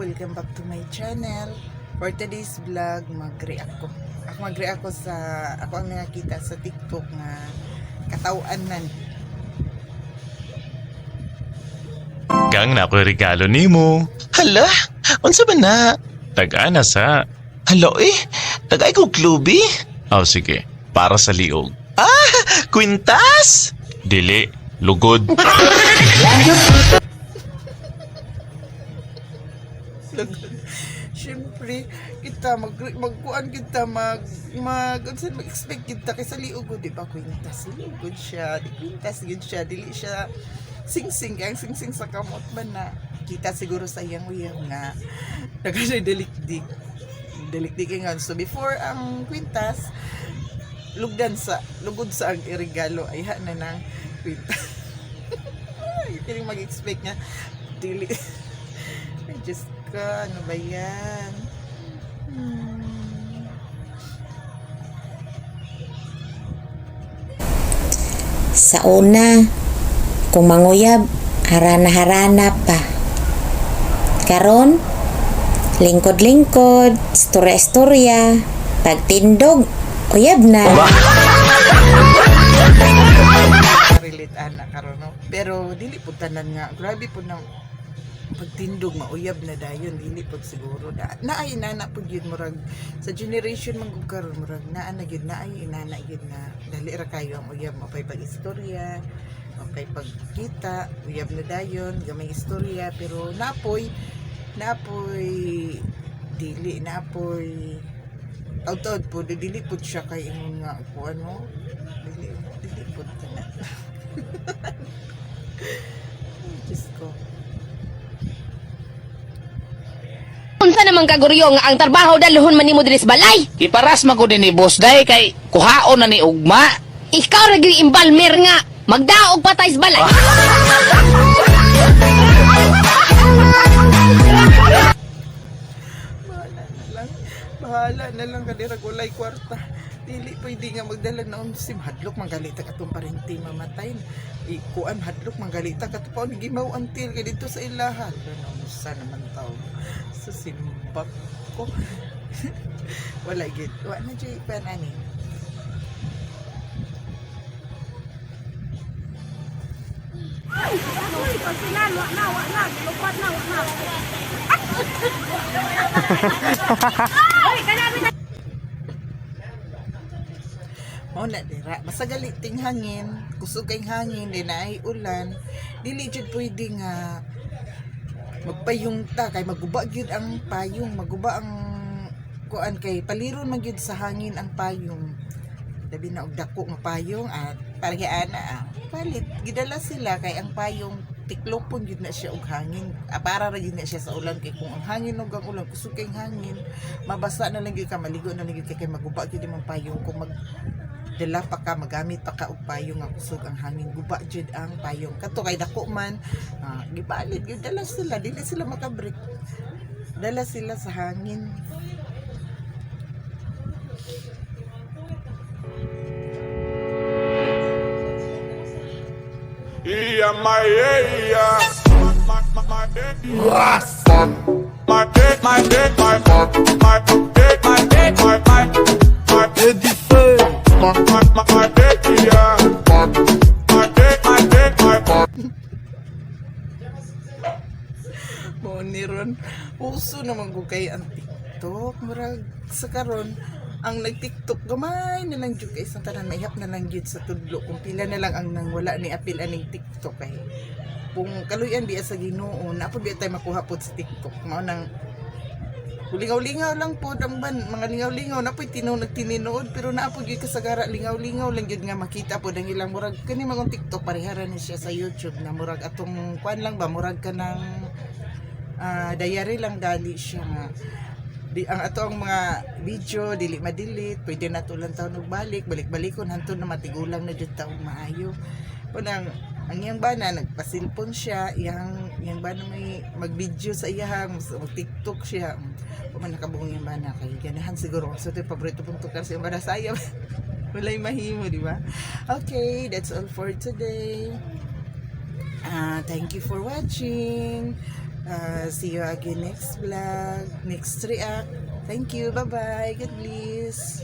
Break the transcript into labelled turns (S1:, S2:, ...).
S1: Welcome back to my channel. For today's vlog, mag-react ko. Ako mag-react ko sa, ako ang nakakita sa TikTok nga katawanan.
S2: Gang na ako'y regalo nimo.
S3: Hala, unsa ba na?
S2: Tag-ana sa.
S3: Hala eh, tagay ko klubi.
S2: Oh, sige, para sa liog.
S3: Kwintas!
S2: Dili, lugod.
S1: Siyempre, kita magkuan kita mag mag unsa mag-expect kita kay sa liog ko, di ba, kwintas liog siya, di kwintas gid siya, dili siya sing-sing kay ang sing-sing sa kamot man na kita siguro sa iyang uyab nga nagasiya dalikdik dalikdik nga. So before ang kwintas, lugdan sa lugod sa ang irigalo ay ha na ng kwintas. Ay, piling mag-expect nga dili. Ay, Diyos ko, ano ba yan?
S4: Sa una, kung manguyab, harana-harana pa. Karon, lingkod-lingkod, istorya-istorya, pagtindog, uyab na.
S1: Relate ana karon, no? Pero dili pud tanan nga grabe pud nang pagtindog mauyab na dayon, dili pud siguro na naay inana pud yun, murag sa generation man gud karon, murag naa na gyud, naay inana gyud na dali ra kayo ang uyab, mapay pag-istorya, mapay pagkita, uyab na dayon, gamay istorya. Pero napoy napoy dili, napoy taud-taud po, dili pud siya kay ingon nga ko ano, dili dili pud tanan. Ay, Diyos ko.
S5: Unsa naman kaguryo nga ang trabaho dalhon man nimo diri sa balay?
S6: Iparas man ko din ni boss day kay kuhaon na ni ugma.
S5: Ikaw ra gyud imbalmer nga magdaog pa tay sa balay.
S1: Bahala na lang. Bahala na lang kadira walay kwarta. Dili pwede nga magdala na unsim hadlok manggalita katong parente mamatay. Ikuan hadlok manggalita kato pa ni gimaw until kay dito sa ilaha. Ano unsa naman taw sa simbak ko. Wala gid. Wa na jay pan ani. Mao na dira. Basta galiting hangin, kusog kay hangin, di na ay ulan. Dili jud pwede nga magpayong ta kay maguba gyud ang payong, maguba ang kuan kay paliron man gyud sa hangin ang payong. Labi na og dako nga payong at para kay ana ah, palit gidala sila kay ang payong tiklopon gyud na siya og hangin. Ah, para ra gyud na siya sa ulan kay kung ang hangin og ang ulan kusog kay hangin, mabasa na lang gyud ka, maligo na lang gyud ka kay maguba gyud imong payong kung mag dala pa ka, magamit pa ka og payong nga kusog ang hangin, guba jud ang payong kato kay dako man. Ah, gibalit gyud dala sila, dili sila makabreak, dala sila sa hangin.
S7: Yeah, my yeah, my my my my my my my my my my my yeah my my my.
S1: Mo ni ron uso naman ko kay ang TikTok, murag sa karon ang nag-TikTok gamay na lang jud kay sa tanan, maihap na lang jud sa tudlo kung pila na lang ang nang wala ni apil aning TikTok kay kung kaluyan biya sa Ginoo na po biya tayo makuha pod sa TikTok. Mao nang lingaw-lingaw lang po ang ban mga lingaw-lingaw na po'y tinaw nagtininood pero naa po gyud kasagara lingaw-lingaw lang gyud nga makita po ang ilang murag kani mga TikTok parehara ni siya sa YouTube na murag atong kuan lang ba, murag ka ng diary lang gali siya nga di ang ato ang mga video dili ma-delete, pwede na tulang taon og balik balik-balikon hantod na matigulang na jud taong maayo. Unang ang iyang bana nagpasilpon siya, iyang iyang bana may mag-video sa iyahang mag TikTok siya. Human nakabuong iyang bana kay ganahan siguro sa so, paborito pong tukar sa iyang bana sayang walay mahimo, di ba? Okay, that's all for today. Ah, thank you for watching. See you again next vlog, next react. Thank you. Bye-bye. God bless.